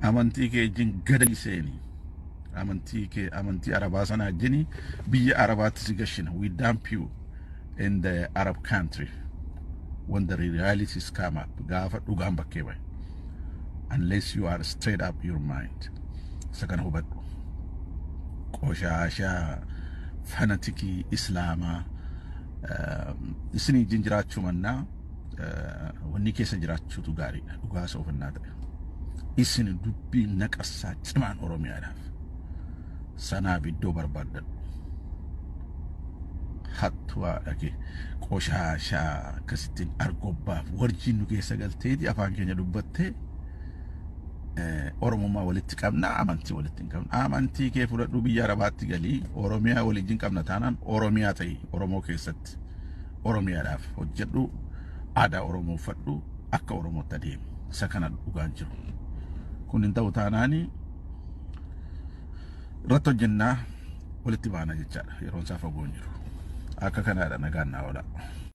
Amantii kee wajjin gadali seeni. Amantii kee, amantii Arabaa sana wajjin biyya Arabaatti si gashina. We dump you in the Arab country when the realities come up. Gaafa dhugaan bakkee bahe. Unless you are straight up your mind. Isa kana hubadhu. Qoshaashaa fanatikii Islaamaa isinii wajjin jiraachuu mannaa wanni keessa jiraachuutu gaariidha. Dhugaa soofannaa ta'e. Isin dubbii naqassaa cimaan Oromiyaadhaaf. Sanaaf iddoo barbaaddadhu. Hattuu haadha kee, qoshaashaa akkasittiin argobbaaf warjiin nu keessa galteeti afaan keenya dubbattee Oromummaa walitti qabna, amantii walitti hin qabna. Amantii kee fudhadhu, biyya Arabaatti galii. Oromiyaa waliin qabna taanaan Oromiyaa ta'i, Oromoo keessatti Oromiyaadhaaf hojjedhu, aadaa Oromoo uffadhu, akka Oromootti adeemu. Isa kana dhugaan jiru. Kun hin ta'u taanaani irratti hojjennaa walitti baana jechaadha. Yeroon isaa fagoo hin jiru. Akka kanaadha, nagaan naa oola.